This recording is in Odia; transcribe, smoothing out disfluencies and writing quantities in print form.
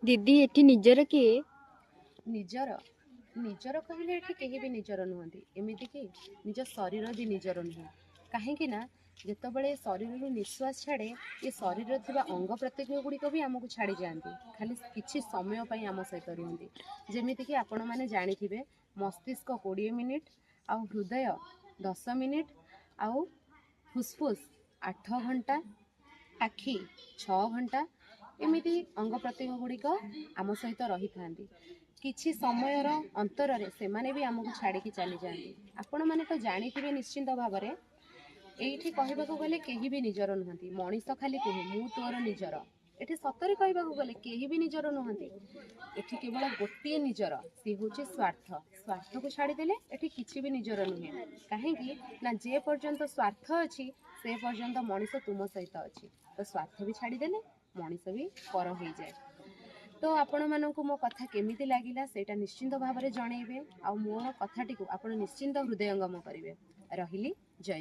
ଦିଦି, ଏଠି ନିଜର କିଏ? ନିଜର, ନିଜର କହିଲେ ଏଠି କେହି ବି ନିଜର ନୁହନ୍ତି। ଏମିତିକି ନିଜ ଶରୀର ବି ନିଜର ନୁହେଁ। କାହିଁକି ନା ଯେତେବେଳେ ଶରୀରରୁ ନିଶ୍ୱାସ ଛାଡ଼େ, ଏ ଶରୀରରେ ଥିବା ଅଙ୍ଗ ପ୍ରତ୍ୟଙ୍ଗ ଗୁଡ଼ିକ ବି ଆମକୁ ଛାଡ଼ିଯାଆନ୍ତି, ଖାଲି କିଛି ସମୟ ପାଇଁ ଆମ ସହିତ ରୁହନ୍ତି। ଯେମିତିକି ଆପଣମାନେ ଜାଣିଥିବେ, ମସ୍ତିଷ୍କ 20 ମିନିଟ୍, ଆଉ ହୃଦୟ 10 ମିନିଟ୍, ଆଉ ଫୁସଫୁସ 8 ଘଣ୍ଟା, ଆଖି 6 ଘଣ୍ଟା, ଏମିତି ଅଙ୍ଗ ପ୍ରତ୍ୟଙ୍ଗ ଗୁଡ଼ିକ ଆମ ସହିତ ରହିଥାନ୍ତି। କିଛି ସମୟର ଅନ୍ତରରେ ସେମାନେ ବି ଆମକୁ ଛାଡ଼ିକି ଚାଲିଯାଆନ୍ତି। ଆପଣମାନେ ତ ଜାଣିଥିବେ ନିଶ୍ଚିନ୍ତ ଭାବରେ। ଏଇଠି କହିବାକୁ ଗଲେ କେହି ବି ନିଜର ନୁହନ୍ତି। ମଣିଷ ଖାଲି କୁହେ, ମୁଁ ତୋର ନିଜର। ଏଠି ସତରେ କହିବାକୁ ଗଲେ କେହି ବି ନିଜର ନୁହନ୍ତି। ଏଠି କେବଳ ଗୋଟିଏ ନିଜର, ସିଏ ହେଉଛି ସ୍ୱାର୍ଥ। ସ୍ୱାର୍ଥକୁ ଛାଡ଼ିଦେଲେ ଏଠି କିଛି ବି ନିଜର ନୁହେଁ। କାହିଁକି ନା ଯେ ପର୍ଯ୍ୟନ୍ତ ସ୍ୱାର୍ଥ ଅଛି, ସେ ପର୍ଯ୍ୟନ୍ତ ମଣିଷ ତୁମ ସହିତ ଅଛି। ତ ସ୍ୱାର୍ଥ ବି ଛାଡ଼ିଦେଲେ ମଣିଷ ବି ପର ହେଇଯାଏ। ତ ଆପଣମାନଙ୍କୁ ମୋ କଥା କେମିତି ଲାଗିଲା, ସେଇଟା ନିଶ୍ଚିନ୍ତ ଭାବରେ ଜଣେଇବେ, ଆଉ ମୋର କଥାଟିକୁ ଆପଣ ନିଶ୍ଚିନ୍ତ ହୃଦୟଙ୍ଗମ କରିବେ। ରହିଲି, ଜୟ।